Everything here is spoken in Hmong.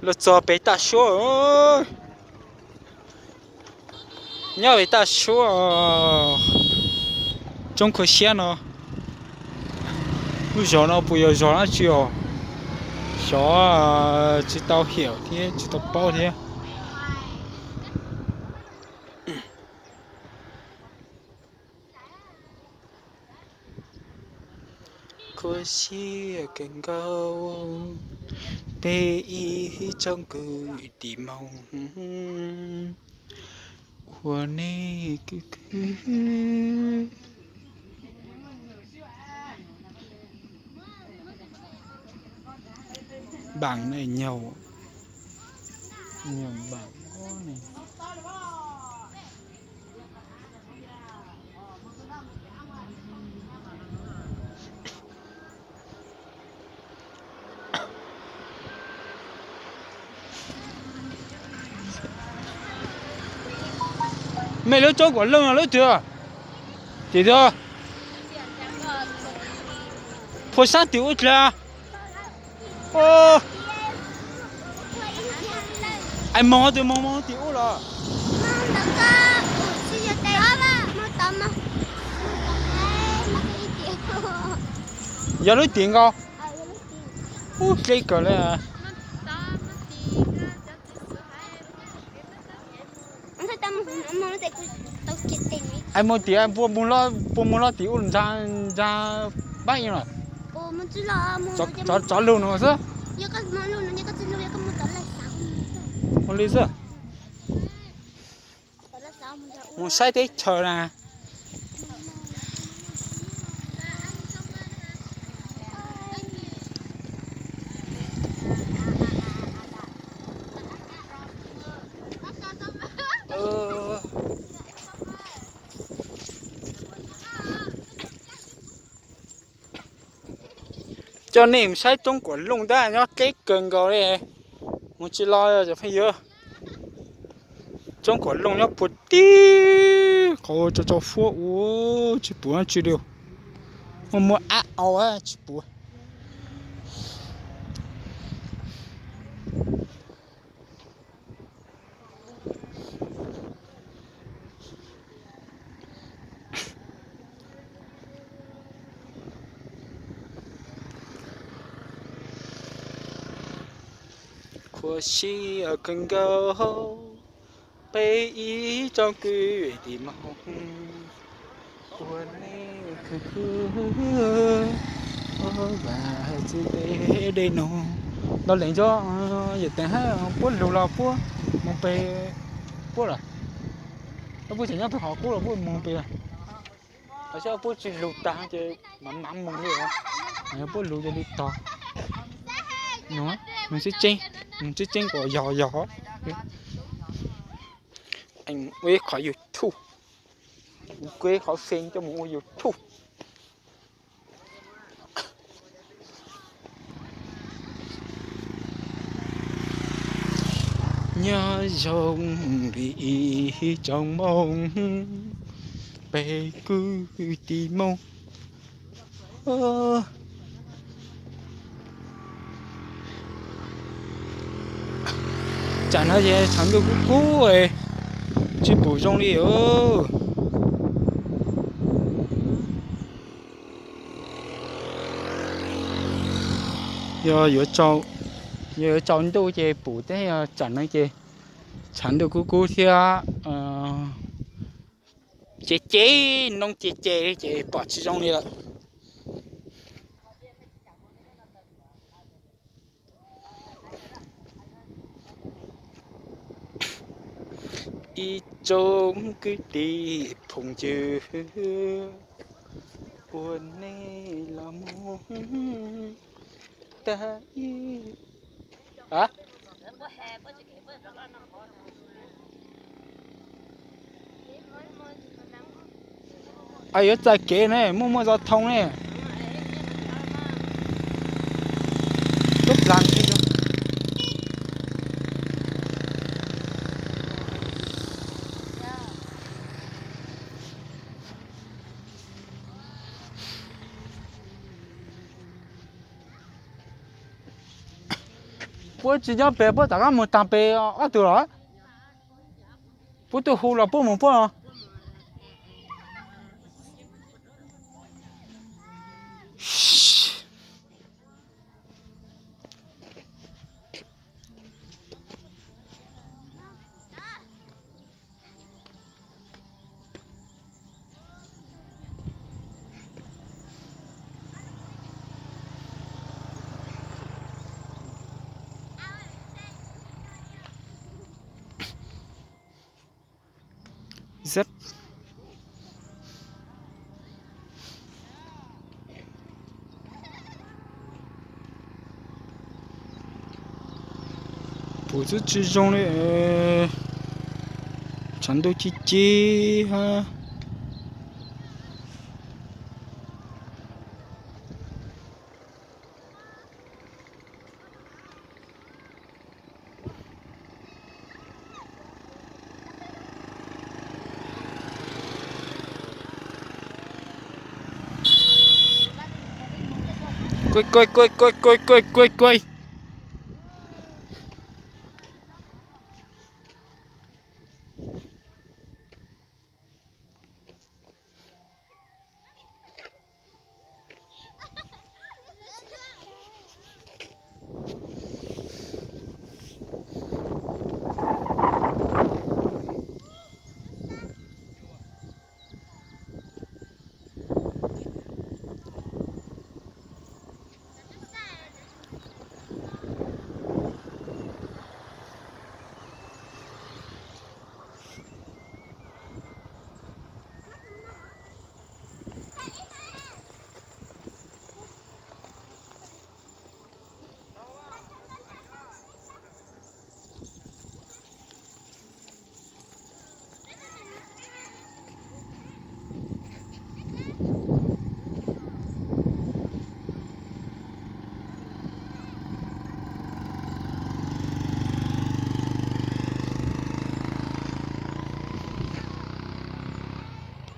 Los txog pem Taj Suab. Nyob pem Taj Suab, roob Khuv Siab no. Lub zos no puas yog zos dab tsi os? Xyov, tsis tau hiam thiab tsis tau paub thiab. Khuv xim kawg nkaus, peb ib tsoom kwv tij Hmoob, ua nej kub kub. Npaam ne nyaum, nyaum npaam ne. Mej lub roob Kuam Looj no lub twg? Tim twg? Phua sab tim ub dlaag. Es moog twg, moog moog tim ub los? Yog lub tim nkaus. Ub, dleb kawg le. Es moog tim, puas moog loj tim ub ntsa, ntsa paab ib los? Tsov lug no xwb. Ua li xwb. Moog saib teb chaws na. Coj nej mus saib roob Kuam Looj tab nyob dleb kawg nkaus li. Mus tsis los cov phooj ywg. Roob Kuam Looj nyob puag tim qhov tsau tsau fuab ua tsis pum dab tsi li. Muaj muaj ab au tsis pum. Khuv xim kawg nkaus, peb ib tsoom kwv tij Hmoob, ua nej kub kub, ua vas txwv tej dej no. Los lees cov yawm teev hab puab lug los puab moog pem puab lawm. Puab tseem nyob pem qhov qub los puab moog pem lawm. Hos xyov puab tsis lug taag ces mam mam moog li. Yog puab lug ces li tog. Nug tseeb tseeb, nug tseeb tseeb kuas yog yog. Ua ib qhov YouTube, kuv ib qhov fee coj mus ua YouTube. Nyob zoo li ib tsoom Hmoob, peb kwv tij Hmoob. Tsam no ces tshav ntuj kub kub, tsis pum zoo li. Yog yuav tsaus, yog yuav tsaus ntuj ces pum, tab sis tsam no ces tshav ntuj kub kub thiab, ces ces noob ces ces ces pom tsis zoo li lawm. Ib tsoom kwv tij phooj ywg, ua nej los mus tag ib, a, yuav txais kev ne, muaj muaj zov thoo ne. Lub plag. Puab tsis nyob pem, puab rov qab mus taag pem ob tug los? Puab tuaj hu los puab mus puab los? Pum xwb tsis zoo li, tshav ntuj ci ci hab. Kuj kuj kuj kuj kuj kuj kuj kuj.